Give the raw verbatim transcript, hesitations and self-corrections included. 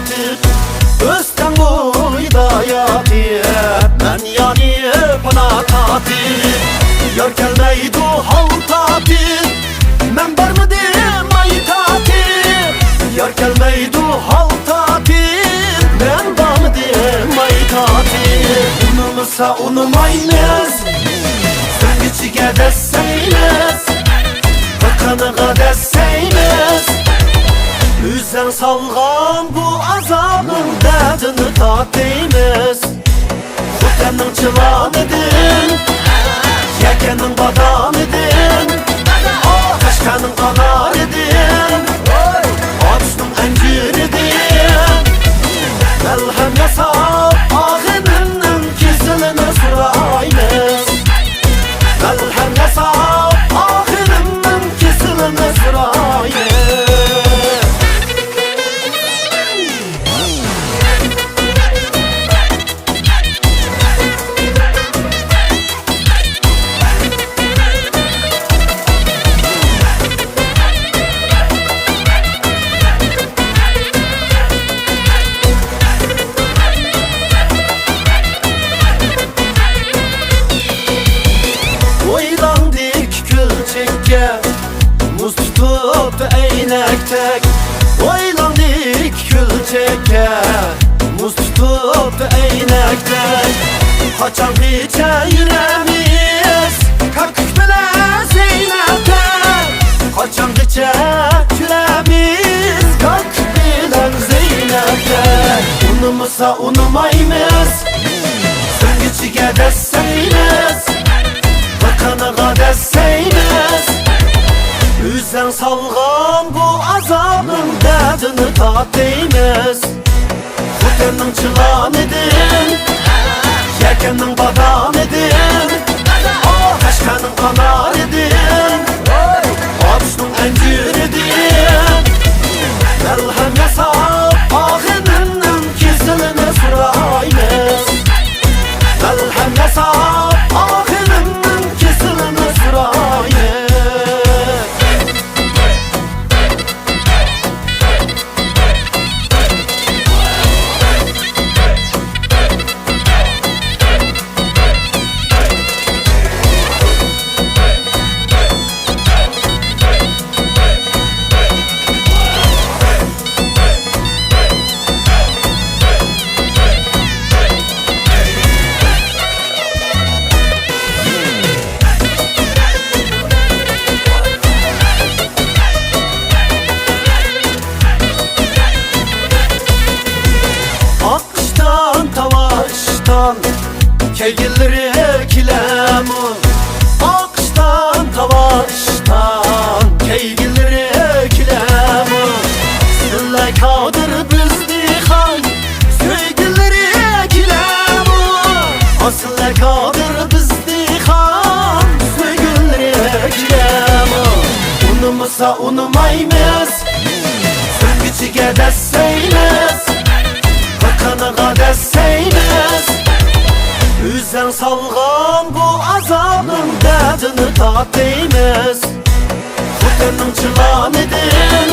ئۆستەڭ بويىدا ياتىپ، مەن يانىپ پانا تارتىپ، يار كەلمەيدۇ ھال تارتىپ، مەن بارمىدىم ماي تارتىپ. يار كەلمەيدۇ ھال تارتىپ، مەن بارمىدىم ماي تارتىپ. ئۇنىمىسا ئۇنىمايمىز، سۆڭگىچىگە دەسسەيمىز، قېنىغا دەسسەيمىز. ئۆزەڭ سالغان بۇ ئازابنىڭ دەردىنى تارتىمىز. خوتەننىڭ چىلانىدىن، يەكەننىڭ بادامىدىن، قەشقەرنىڭ ئانارىدىن، ئاتۇشنىڭ ئەنجۈرىدىن مەلھەم ياساپ، ئاغىنىمنىڭ كېسىلىنى سۇرايمىز. مەلھەم ياساپ، ئاغىنىمنىڭ كېسىلىنى سۇرايمىز. ئويلاندى ئىككى كۆلچەككە، مۇز تۇتۇپتۇ ئەينەكتەك. ئويلاندى ئىككى كۆلچەككە، مۇز تۇتۇپتۇ ئەينەكتەك. قاچانغىچە يۈرەمىز كاككۇك بىلەن زەينەپتەك؟ قاچانغىچە يۈرەمىز كاككۇك بىلەن زەينەپتەك؟ ئۇنىمىسا ئۇنىمايمىز، سۆڭگىچىگە دەسسەيمىز، قېنىغا دەسسەيمىز. ئۆزەڭ سالغان بۇ ئازابنىڭ دەردىنى تارتىمىز. خوتەننىڭ چىلانىدىن، يەكەننىڭ بادامىدىن، قەشقەرنىڭ ئانارىدىن، ئاتۇشنىڭ ئەنجۈرىدىن مەلھەم ياساپ، ئاغىنىمنىڭ كېسىلىنى سۇرايمىز. مەلھەم ياساپ، ئاغىنىمنىڭ كېسىلىنى سۇرايمىز. ئاق ئىشتان، تاۋا ئىشتان كەيگىلىرى كېلەمۇ؟ ئاق ئىشتان، تاۋا ئىشتان كەيگىلىرى كېلەمۇ؟ سىلەر كادىر، بىز دېھقان سۆيگۈلىرى كېلەمۇ؟ ئاسىلەر كادىر، بىز دېھقان سۆيگۈلىرى كېلەمۇ؟ ئۇنىمىسا ئۇنىمايمىز، سۆڭگىچىگە دەسسەيمىز، قېنىغا دەسسەيمىز. ئۆزەڭ سالغان بۇ ئازابنىڭ دەردىنى تارتىمىز. خوتەننىڭ چىلانىدىن،